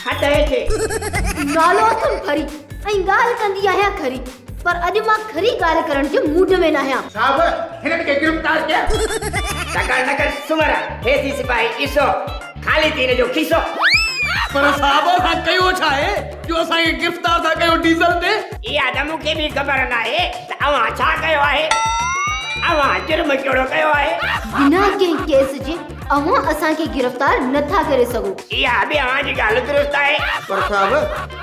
هٿ هيٺ. نالو اٿم ڦري ۽ ڳالهه ڪندي آهيان کري پر اڄ مان کري ڳالهه ڪرڻ جي موڊ ۾ ناهيان. صاحب هنن کي گرفتار ڪيو. تڪڙ نه ڪر سومر، هيسي سپاهي عيسو، خالي ٿي هن جو کيسو. پر صاحب اسان ڪيو ڇا آهي جو اسان کي گرفتار ٿا ڪيو ڊيزل تي. اها ته مون کي به خبر ناهي ته اوهان ڇا ڪيو آهي. اوهان جرم ڪهڙو ڪيو آهي. بنا ڪنهن ڪيس جي اوهان اسان کي گرفتار نه ٿا ڪري سگهو. اها به اوهان جي ڳالهه درست آهي. پر صاحب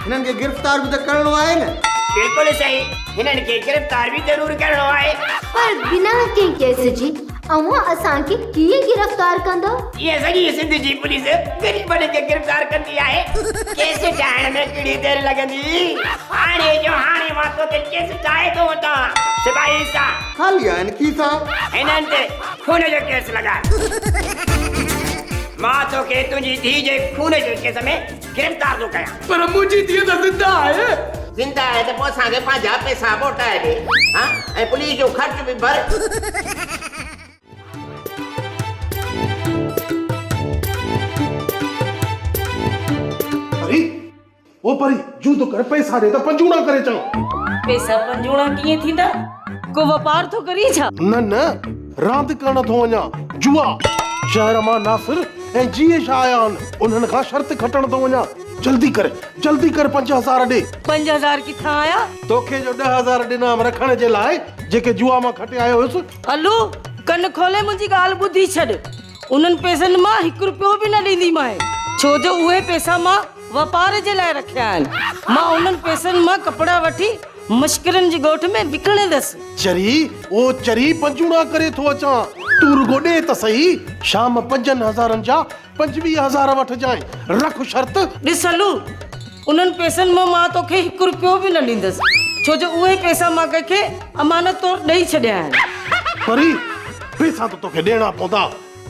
هنن کي گرفتار به ته ڪرڻو آهي نه. بلڪل صحيح هنن کي گرفتار به ضرور ڪرڻو آهي. پر بنا ڪنهن ڪيس جي اوهان اسان کي ڪيئن گرفتار ڪندؤ؟ اها سڄي سنڌ جي پوليس غريبن کي گرفتار ڪندي آهي. ڪيس ٺاهڻ ۾ ڪهڙي دير لڳندي؟ هاڻي جو هاڻي مان توتي ڪيس ٺاهي ٿو وٺان سپاهي عيسيٰ. خالي آهن کيسا. هنن تي خون جو ڪيس لڳاء. مان توکي تنهنجي ڌيء جي خون جي ڪيس ۾ گرفتار ٿو ڪيان. پر منهنجي ڌيء ته زنده آهي. زنده آهي ته پوء اسان کي پنهنجا پئسا موٽائي ڏي ها ۽ پوليس جو خرچ به ڀر. پري او پري جون تو ڪر پئسا ڏي ته پنجوڻا ڪري اچان. پئسا پنجوڻا ڪيئن ٿيندا؟ ڪو واپار ٿو ڪرين ڇا؟ نه نه راند ڪرڻ ٿو وڃان جوا. شهر مان ناصر ۽ جيئي شاهه آيا آهن انهن کان شرط کٽڻ ٿو وڃان. جلدي ڪر جلدي ڪر 5000 ڏي. 5000 ڪٿان آيا؟ توکي جو 10000 ڏنام رکڻ جي لاء جيڪي جوا مان کٽي آيو هيس. الو ڪن کولي منهنجي ڳالهه ٻڌي ڇڏ. انهن پئسن مان هڪ رپيو به نه ڏينديمانء، ڇو جو اهي پئسا مان واپار جي لاء رکيا آهن. مان انهن پئسن مان ڪپڙا وٺي مشڪرن جي ڳوٺ ۾ وڪڻندس. چري، او چري، پنجوڻا ڪري ٿو اچان، تون رڳو ڏي ته سهي، شام پنجن هزارن جا 25000 وٺجانء، رک شرط. ڏس الو، انهن پئسن مان مان توکي هڪ رپيو به نه ڏيندس، ڇو جو اهي پئسا مان ڪنهن کي امانت طور ڏئي ڇڏيا آهن. پري، پئسا ته توکي ڏيڻا پوندا.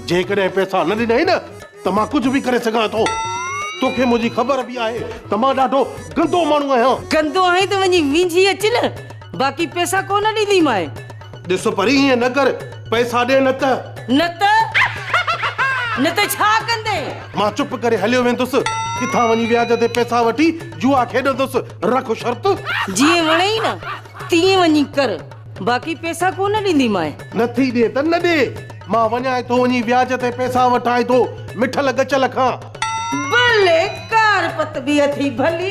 جيڪڏهن پئسا نه ڏنئي نه ته مان ڪجهه به ڪري سگهان ٿو. توکي منهنجي خبر به آهي ته مان ڏاڍو گندو ماڻهو آهيان. گندو آهين ته وڃي وينجهي اچ نه، باقي پئسا ڪو نه ڏينديمانء. ڏس پري ائين نه ڪر، پئسا ڏي نه ته. نه ته؟ نه ته ڇا ڪندين؟ مان چپ ڪري هليو ويندس، ڪٿان وڃي وياج تي پئسا وٺي جوا کيڏندس، رک شرط. جيئن وڻئي نه تيئن وڃي ڪر، باقي پئسا ڪو نه ڏينديمانء. نه ٿي ڏي ته نه ڏي، مان وڃانء ٿو وڃي وياج تي پئسا وٺانء ٿو مٺل ڳچل کان. ڀلي ڪار پت به اٿئي ڀلي،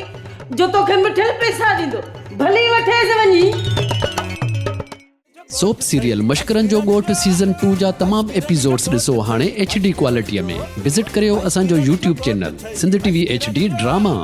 جو توکي مٺل پئسا ڏيندو، ڀلي وٺيس وڃي. سوپ سيريل مشڪرن جو ڳوٺ سيزن ٽو جا تمام ايپيسوڊس ڏسو هاڻي ايڇ ڊي ڪوالٽي ۾ وزٽ ڪريو اسان جو YouTube channel Sindh T V H D drama.